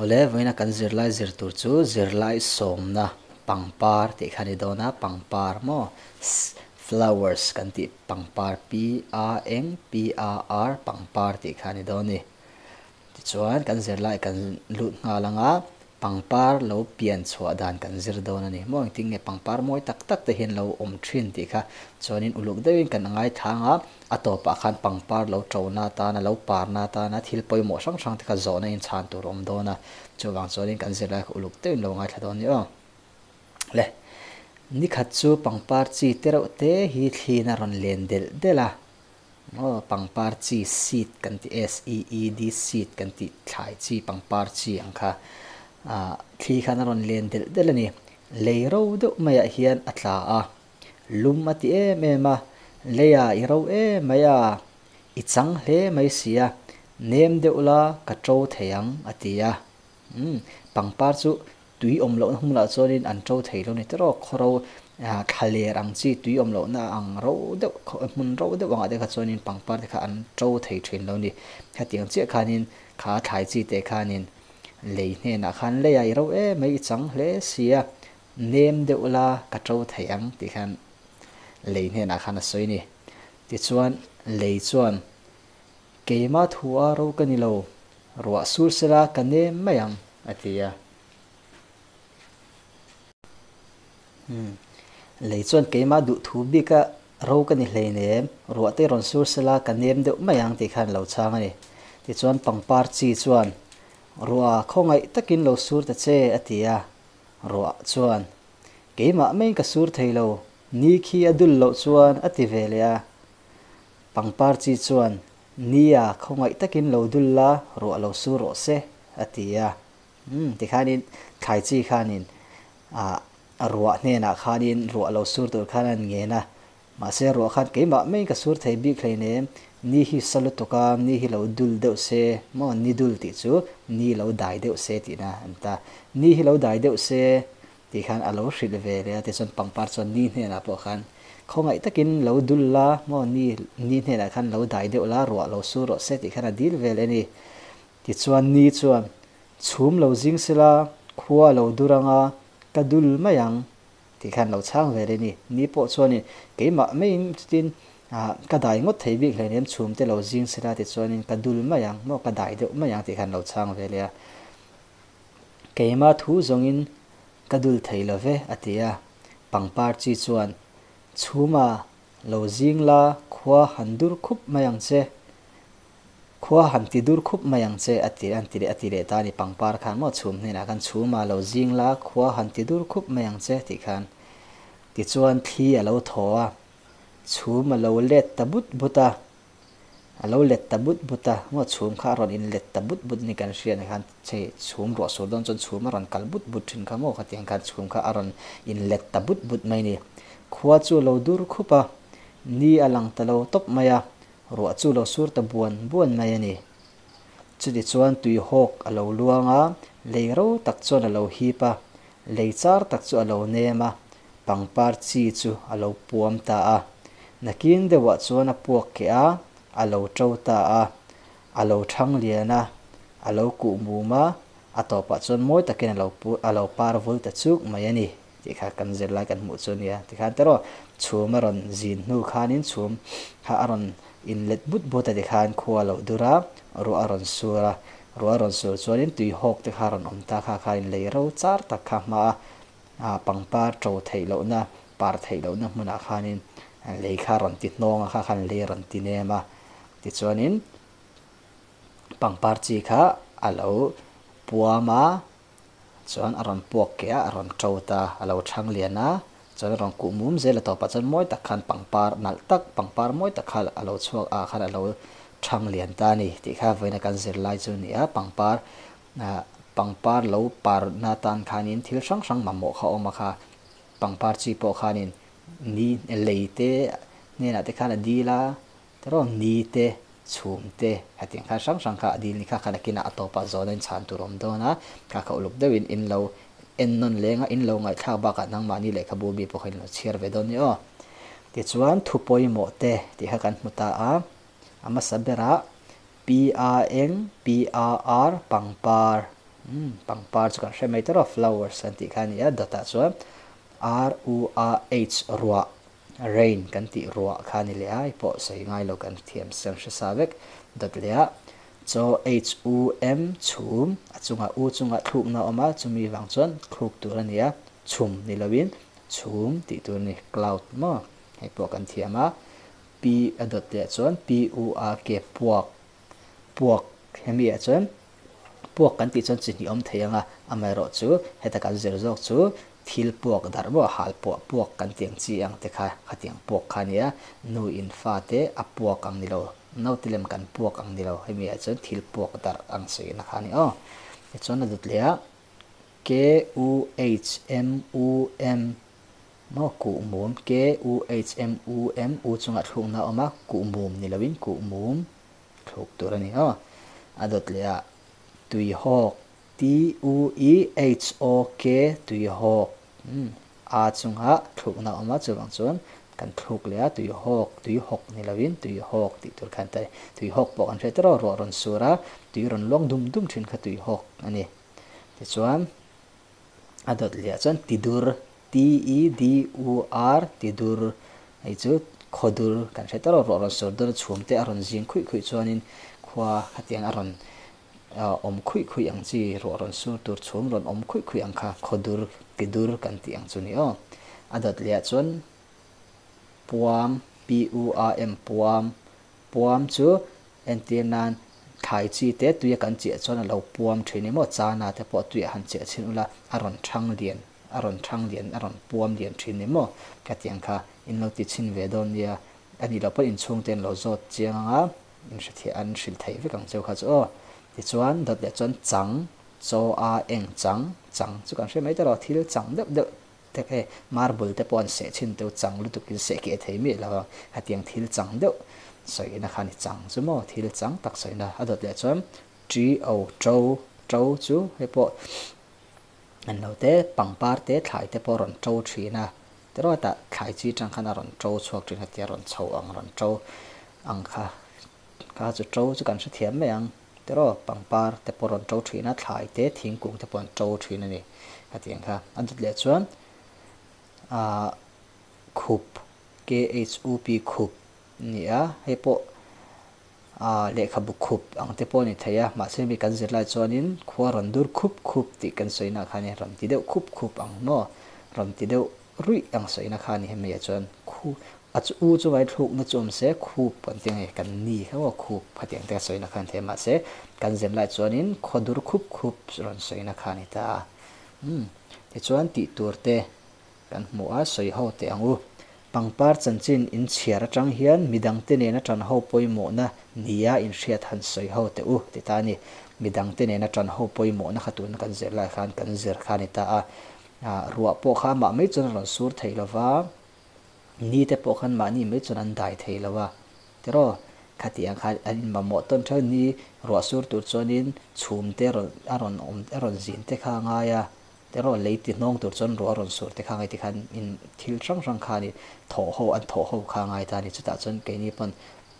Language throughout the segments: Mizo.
Awle, vawiina kan zirlai zir tur chu zirlai sawmna pangpar tih kha a ni dawn a, pangpar maw flowers kan tih pangpar P A N P A R pangpar tih kha a ni dawn a ni. Tichuan kan zirlai kan lut nghal ang a, pangpar lo pian chhuah dan kan zir dawn a ni. Maw engtin nge pangpar mawi tak tak te hian lo awm thin tih kha chuanin uluk deuhin kan ngaithlang a, a tawpah khan pangpar lo ṭona atana lo parna atana thil pawimawh hrang hrang te kha zawhna in chhan tur a awm dawn a, chuvang chuanin kan zirlai kha uluk deuhin lo ngaithla dawn a ni aw. Le, nikhat chu pangpar chi te reuh te hi thliin a rawn len delh delh a, Maw pangpar chi seed kan tih S-E-E-D seed kan tih thlai chi pangpar chi ang kha ah thli khan a rawn len delh delh a ni. Lei ro deuh maiah hian a tla a, lum a ti em em a, leia i ro em mai a, i chang hle mai si a, nem deuh la ka to thei ang a ti a. Umm pangpar chu Tui awm lohna hmunah chuanin an ṭo thei lo ni tawrh aw, khawro thla ler ang chi tui awm lohna ang ro deuh hmun ro deuh angah te kha chuanin pangpar te kha an ṭo thei ṭhin lo ni. Hetiang chiah khanin kha thlai chi te khanin lei hnenah khan lei a i ro em mai i chang hle si a, nem deuh la ka ṭo thei ang tih khan lei hnenah khan a sawi ni. Tichuan lei chuan keimah thu a ro ka ni lo, Ruah sur sela ka nem mai ang, a ti a. Umm, lei chuan keimah duh thu bika ro ka ni hleinem, ruah te rawn sur sela ka nem deuh mai ang tih khan lo chhang a ni. Tichuan pangpar chi chuan, Ruah khawngaih takin lo sur ta che, a ti a. Ruah chuan, Keimah maiin ka sur thei lo, ni khi a dul loh chuan, a ti ve leh a. Pangpar chi chuan, Nia, khawngaih takin lo dul la, ruah lo sur rawh se, a ti a. Umm, tikhanin thlai chi khanin ah ruah hnenah khanin ruah lo sur tur khan an ngen a. Mahse ruah khan keimah maiin ka sur thei bik hleinem, ni hi sa lutuk a, ni hi lo dul deuh se, maw ni dul tih chu ni lo dai deuh se tihna an ta. Ni hi lo dai deuh se Tih khan a lo hrilh ve leh a, tichuan pangpar chuan ni hnenah pawh khan khawngaih takin lo dul la maw ni ni hnenah khan lo dai deuh la ruah lo sur rawh se tih khan a dil ve leh a ni. Tichuan ni chuan chhum lo zing sela khua a lo dur anga ka dul mai ang tih khan lo chhang ve leh a ni. Ni pawh chuanin keimah maiin chutin ah ka dai ngawt thei bik hleinem chhum te lo zing sela tichuanin ka dul mai ang maw ka dai deuh mai ang tih khan lo chhang ve leh a. Keimah thu zawngin ka dul thei lo ve, a ti a. Pangpar chi chuan, Chhuma, lo zing la, khua han dur khup mai ang che. Khua han ti dur khup mai ang che, a ti an ti leh a ti leh ta a ni. Pangpar khan maw chhum hnenah khan, Chhuma, lo zing la, khua han ti dur khup mai ang che, tih khan. Tichuan thli a lo thaw a, chhum a lo let ta but but a. A lo let ta but but a, maw chhum kha a rawn in let ta but but ni kan hria ni khan chei chhum ruah sur dawn chuan chhum a rawn kal but but thin kha maw khatiang khan chhum kha a rawn in let ta but but mai ni. Khua chu a lo dur khup a, ni a lang ta lo tawp mai a, ruah chu lo sur ta buan buan mai a ni. Chuti chuan tui hawk a lo luang a, lei ro tak chuan a lo hip a, lei char tak chu a lo nem a, pangpar chi chu a lo puam ta a. Nakin deuhah chuan a puak keh a, a lo ṭo ta a, a lo ṭhang lian a, a lo kuh mum a, a tawpah chuan mawi takin a lo a lo par vul ta chuk mai a ni tih kha kan zirlai kan hmuh chu a nia. Tikhan teraw chhum a rawn zin hnu khanin chhum kha a rawn inlet but but a tikhan khua a lo dur a, ruah a rawn sur a, ruah a rawn sur chuanin tui hawk te kha a rawn awm ta kha khanin lei ro char tak kha hma a, A pangpar ṭo theih lohna, par theih lohna hmunah khanin lei kha rawn ti hnawng a, kha khan lei rawn ti nem a. Tichuanin pangpar chi kha a lo puam a, chuan a rawn puak keh a, a rawn ṭo ta, a lo ṭhang lian a, chuan a rawn kuh mum zel a tawpah chuan mawi tak khan pangpar nalh tak, pangpar mawi tak kha a lo chhuak a, khan a lo ṭhang lian ta a ni tih kha vawiina kan zirlai chu a ni a, pangpar Pangpar lo parna tan khanin thil hrang hrang mamawh kha a awm a kha. Pangpar chi pawh khanin ni lei te hnenah te khan a dil a, teraw ni te, chhum te hetiang khan hrang hrang kha a dil ni kha khan a kinah a tawpah zawhna in chhan tur a awm dawn a, kha kha uluk deuhin in lo en nawn leng a, in lo ngaihthlak bakah nangmahni lehkhabu mi pawh kha in lo chhiar ve dawn ni aw. Tichuan thu pawimawh te tih kha kan hmu ta a, a hmasa berah P-A-N-P-A-R, pangpar. Pangpar chu kan hre mai tawrh a, flowers kan tih kha a ni a, dawtah chuan R U A H ruah, rain kan tih ruah kha a ni leh a, hei pawh sawi ngai lo kan thiam kan hre sa vek. Dawt leh a chaw H U M chhum, a chungah U chungah thlukna a awm a, chumi vang chuan thluk tur a ni a, chhum ni loin chhum tih tur a ni, cloud maw hei pawh kan thiam a. P a dawt leh chuan P U A K puak, puak hemi ah chuan puak kan tih chuan chi hnih awm thei ang a, amaherawh chu heta kan zir zawk chu thil puak darh maw hal puah puak kan tih ang chi ang te kha khatiang puak kha a nia, nu in fa te a puak ang ni lo, naute lem kan puak ang ni lo, hemi ah chuan thil puak darh ang sawina kha a ni aw. Tichuan a dawt leh a K U H M U M Maw kuh mum, K-U-H-M-U-M, U chungah thlukna a awm a, kuh mum ni loin kuh mum thluk tur a ni aw. A dawt leh ah tuihawk, T-U-I-H-O-K, tuihawk, umm, A chungah thlukna a awm a, chuvang chuan kan thluk leh a, tuihawk, tuihawk ni loin tuihawk tih tur khan ta ni. Tuihawk pawh kan hriat erawh ruah rawn sur a, tui rawn luang dum dum thin kha tuihawk a ni. Tichuan a dawt leh ah chuan tidur. T-E-D-U-R, tidur, hei chu khawdur kan hre tawrh a, ruah rawn sur dawn a chhum te a rawn zing khuih khuih chuanin khua khatiang a rawn awm khuih khuih ang chi, ruah rawn sur tur chhum rawn awm khuih khuih ang kha khawdur, tidur kan tih ang chu ni aw. A dawt leh ah chuan puam, P-U-A-M, puam, puam chu entir nan thlai chi te tuia kan chiah chuan a lo puam thin emaw chana te pawh tuiah han chiah chhin ula a rawn thang lian a rawn thang lian a rawn puam lian thin ni maw ka tih ang kha in lo ti chhin ve dawn nia a nih loh pawh inchhung te an lo zawt chiang ang a in hre thiah an hrilh theih vek ang cheu kha chu aw tichuan dawt leh chuan chang chaw a eng chang chang chu kan hre mai ta lo thil chang deuh deuh te hei marble te pawh an seh chhin teu chang lutuk in seh keh thei miah lo ang hetiang thil chang deuh sawina kha ni chang chu maw thil chang tak sawina a dawt leh chuan to to to chu hei pawh An lo te, pangpar te, thlai te pawh a rawn ṭo ṭhin a, tiraw tah thlai chi aṭang khan a rawn ṭo chhuak ṭhin a tia rawn chho ang rawn ṭo ang kha, kha chu ṭo chu kan hrethiam mai ang tiraw pangpar te pawh a rawn ṭo ṭhin a, thlai te thingkung te pawh an ṭo ṭhin a ni khatiang kha. A dawt leh chuan aah khup KHUP khup a ni a, hei pawh Aaa lehkhabu khup ang te pawh a ni thei a, mahse mi kan zir lai chuanin khua rawn dur khup khup tih kan sawina kha a ni, rawn ti deuh khup khup ang maw, rawn ti deuh ruih ang sawina kha a ni hemi ah chuan khu a chu u chu vai thlukna chu awm se khup kan ti ang e, kan ni kha maw khup khatiang te sawina kha a ni thei a, mahse kan zir lai chuanin khua dur khup khup rawn sawina kha a ni ta a, umm tichuan tih tur te Kan hmu a, sawi ho teh ang u. Pangpar chanchin inchhiar atang hian midangte nena tan ho pawimawhna nia inhriat han sawi ho teh u ti ta a ni. Midangte nena tan ho pawimawhna kha tuna kan zir lai khan kan zir kha a ni ta a. Ruah pawh kha amah mai chuan a rawn sur thei lo va, ni te pawh khan mahni mai chuan an dai thei lo a. Tiraw, khatiang khan an inmamawh tawn theuh ni, ruah sur tur chuanin chhum te rawn a rawn awm a rawn zin te kha a ngai a. Erawh lei ti hnawng tur chuan ruah a rawn sur te kha ngai tikhan in thil hrang hrang kha ni thawh ho an thawh ho kha ngai ta a ni. Chutah chuan keini pawn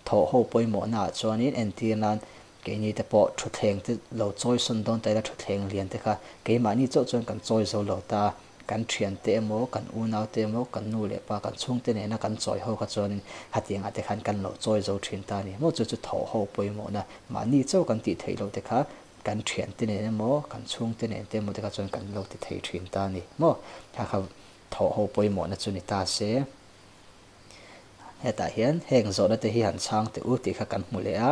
thawh ho pawimawhna ah chuanin entir nan keini te pawh thutthleng te lo chawi sawn dawn ta ila thutthleng lian te kha keimahni chauh chuan kan chawi zo lo ta a, kan thian te emaw kan unau te emaw kan nu leh pa kan chhungte nena kan chawi ho kha chuanin hetiang ah te khan kan lo chawi zo thin ta a ni. Maw chu chu thawh ho pawimawhna mahni chauh kan tih theih loh te kha Kan thiante nen emaw, kan chhungte nen te emaw te kha chuan kan lo ti thei thin ta a ni maw? Kha kha thawh ho pawimawhna chu ni ta se. Hetah hian heng zawhna te hi han chhang teh u tih kha kan hmu leh a.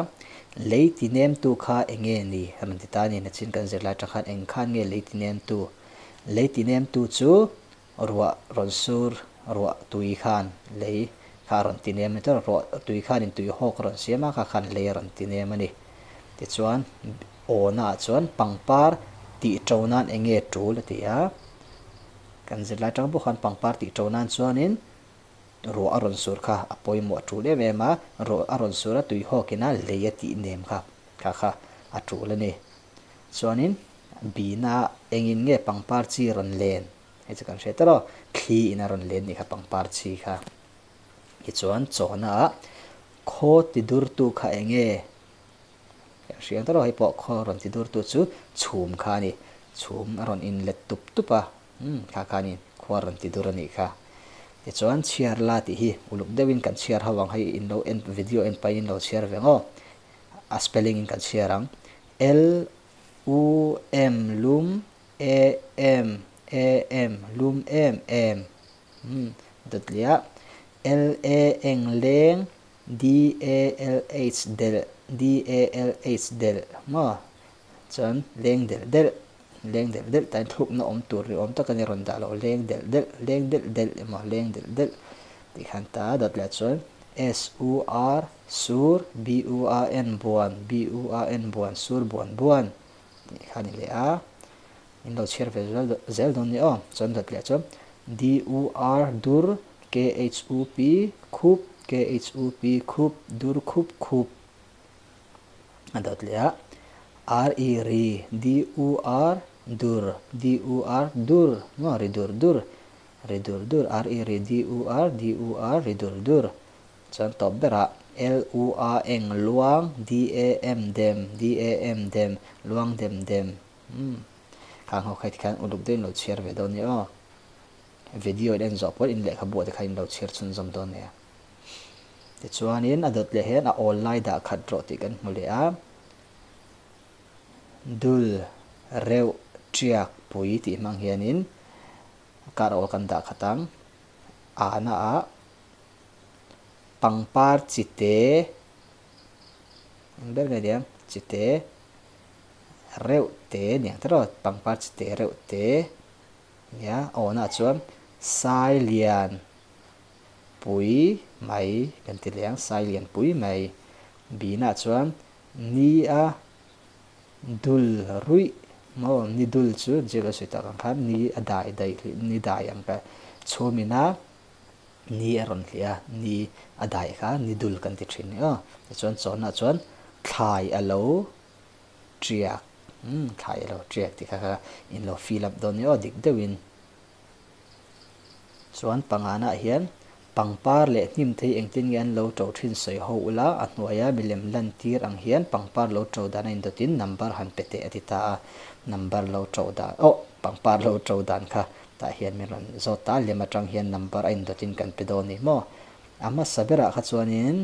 Lei ti nemtu kha eng nge ni? A rawn ti ta a ni. Nachin kan zirlai atang khan eng khan nge lei ti nemtu? Lei ti nemtu chu ruah rawn sur, ruah tui khan lei kha a rawn ti nem a ni tawh, ruah tui khanin tui hawk a rawn siam a, kha khan lei a rawn ti nem a ni. Tichuan awna ah chuan pangpar tih to nan eng nge tul a ti a, kan zirlai atang pawh khan pangpar tih to nan chuanin ruah a rawn sur kha a pawimawh a tul em em a, ruah a rawn sur a tui hawkin a lei a tih nem kha kha kha a tul a ni. Chuanin bina engin nge pangpar chi rawn len? Hei chu kan hre ta lo, thli in a rawn len nih kha pangpar chi kha. Tichuan chawhna ah khaw ti durtu kha eng nge? hria ang tawrh hei pawh khaw rawn ti durtu chu chhum kha a ni. Chhum a rawn inlet tup tup a, umm kha khanin khua rawn ti dur a nih kha. Tichuan chhiar la tih hi uluk deuhin kan chhiar ho ang hei in lo en video en pahin in lo chhiar ve ngaw. A spelling in kan chhiar ang. L U M lum E M E M lum em em. Umm dawtliah L A eng leng DALH delh DALH delh maw chuan leng delh delh leng delh delh tain thlukna awm tur ri awm tak a ni rawn dah loh leng delh delh leng delh delh emaw leng delh delh tih khan ta dawt leh chuan SUR sur BUAN buan BUAN buan sur buan buan tih kha a ni leh a in lo chhiar ve zel dawn ni aw chuan dawt leh chuan DUR dur KHUP khup KHUP khup dur khup khup a dawt leh a RE ri DUR dur DUR dur maw ri dur dur ri dur dur RE ri DUR DUR ri dur dur chuan tawp berah LUA eng luang DAM dem DAM dem luang dem dem umm khang ho kha tikhan uluk deuhin lo chhiar ve dawn nia aw. Video in en zawh pawh in lehkhabu ah te khan in lo chhiar chhunzawm dawn nia. Tichuanin a dawt leh hian a awl lai dah khat rawh tih kan hmu leh a. Dul reuh tiak pui tih hmang hianin kar awl kan dah khat ang. Ahna ah pangpar chite eng ber nge niang chite reuh te niang tiraw pangpar chite reuh te. Nia, awnah chuan sai lian pui mai kan ti leh ang, sai lian pui mai. Binah chuan ni a dul ruih maw, ni dul chu zir a sawi tak ang khan ni a dai daih hlih, ni dai ang ka chhum ina ni a rawn hlih a, ni a dai kha ni dul kan ti thin ni aw. Tichuan chawnah chuan thlai a lo Ṭiak, umm thlai elo ṭiak tih kha kha in lo fill up dawn nia aw dik deuhin. Chuan pangana ah hian pangpar leh hnim thei engtin nge an lo ṭo ṭhin sawi ho ula a hnuaia milem lantir ang hian pangpar lo ṭo dan a indawtin number han pe teh a ti ta a, number lo ṭo dan aw pangpar lo ṭo dan kha tah hian min rawn zawt ta lem aṭang hian number a indawtin kan pe dawn ni maw? A hmasa berah kha chuanin.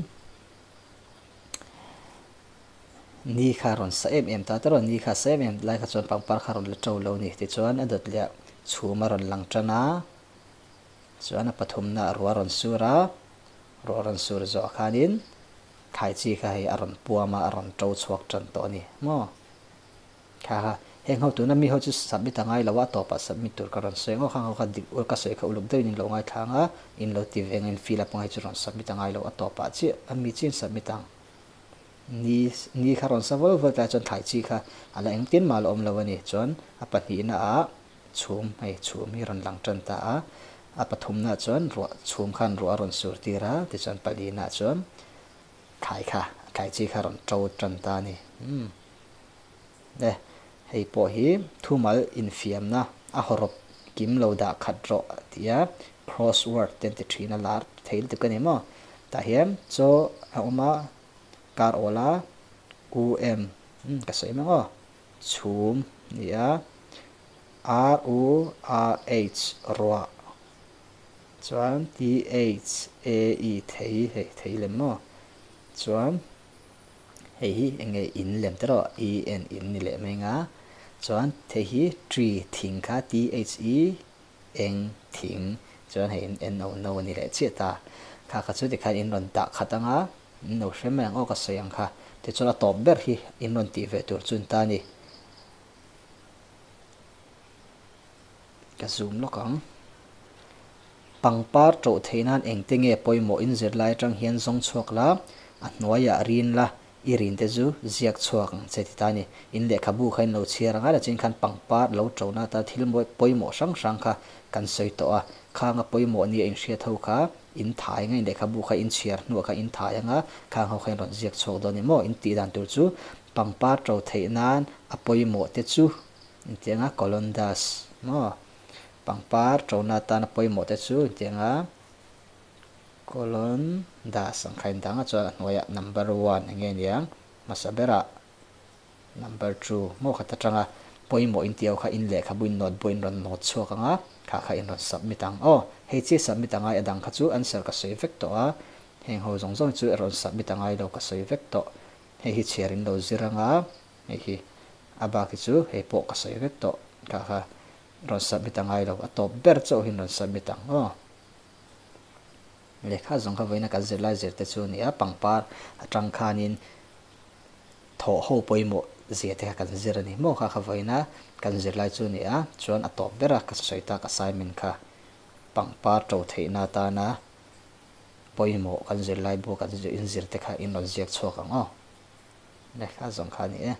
Ni kha rawn sa em em ta tawrh a, ni kha sa em em lai kha chuan pangpar kha rawn la to lo a ni. Tichuan a dawt leh chhum a rawn lang tan a, chuan a pathumna ah ruah a rawn sur a, ruah a rawn sur zawh khanin thlai chi kha hei a rawn puam a, a rawn to chhuak tan tawh a ni maw. Kha kha heng ho tuna mi ho chu submit a ngai lo a, a tawpah submit tur ka rawn sawi ang aw, khang ho kha dik ul ka sawi kha uluk deuhin in lo ngaithla ang a, in lo ti ve ang in fill up ang hei chu rawn submit a ngai lo, a tawpah chiah a mi chiah in submit ang. Ni ni kha rawn sa vawl vawl tlai chuan thlai chi kha a la engtin mah la awm lo a ni. Chuan a pahnihna ah chhum hei chhum hi rawn lang tan ta a, a pathumna ah chuan ruah chhum khan ruah a rawn sur tir a, tichuan palina ah chuan thlai kha thlai chi kha rawn to tan ta a ni. Umm e hei pawh hi thumal infiamna a hawrawp kim lo dah khat rawh a ti a, crossword te an ti thin a lar thei lutuk a ni maw. Tah hian chaw a awm a, kar awl a, U em ka sawi mek aw, chhum a ni a, R U A H ruah chuan T H A E thei hei thei lem maw chuan hei hi eng nge in lem te rawh E N in ni leh mai ang a chuan thei hi tree thing kha T H E eng thing chuan hei in en no no a ni leh chiah ta. Kha kha chu tikhan in rawn dah khat ang a, in lo hre mai ang aw ka sawi ang kha. Tichuan a tawp ber hi in rawn tih ve tur chu in ta a ni. Ka zoom lawk ang. Pangpar ṭoh theih nan engte nge pawimawh in zirlai aṭang hian zawng chhuak la, a hnuaiah rin la, I rinte chu ziak chhuak ang che ti ta a ni. In lehkhabu kha in lo chhiar ang a, lachin khan pangpar lo ṭona atan thil pawimawh hrang hrang kha kan sawi tawh a. Khang a pawimawh nia in hriat ho kha in thai ang a, in lehkhabu kha in chhiar hnuah kha in thai ang a, khang ho kha in rawn ziak chhuak dawn a ni maw? In tih dan tur chu pangpar ṭo theih nan a pawimawh te chu in ti ang a, Colondas maw? Pangpar ṭona atan a pawimawh te chu in ti ang a. Colon dash ang kha in dang a chuan a hnuaiah number one eng nge niang hmasa berah Number 2 maw kha ta tanga pawimawh in tih ho kha in lehkhabu in note bu in rawn note chhuak ang a, kha kha in rawn submit ang aw. Hei chiah submit angai a dang kha chu answer ka sawi vek tawh a, heng ho zawng zawng chu rawn submit angai lo ka sawi vek tawh. Hei hi chhiar in lo zir ang a, hei hi a bak hi chu hei pawh ka sawi vek tawh kha kha rawn submit angai lo a tawp ber chauh hi in rawn submit ang aw. Lehkha zawng kha vawiina kan zirlai zir te chu a ni a, pangpar atang khanin thawh ho pawimawh zia te kha kan zir a ni maw kha kha vawiina kan zirlai chu a ni a, chuan a tawp ber a ka sawi tak assignment kha pangpar to theihna atana pawimawh kan zirlai bu kan inzir te kha in rawn ziak chhuak ang aw. Lehkha zawng kha a ni e.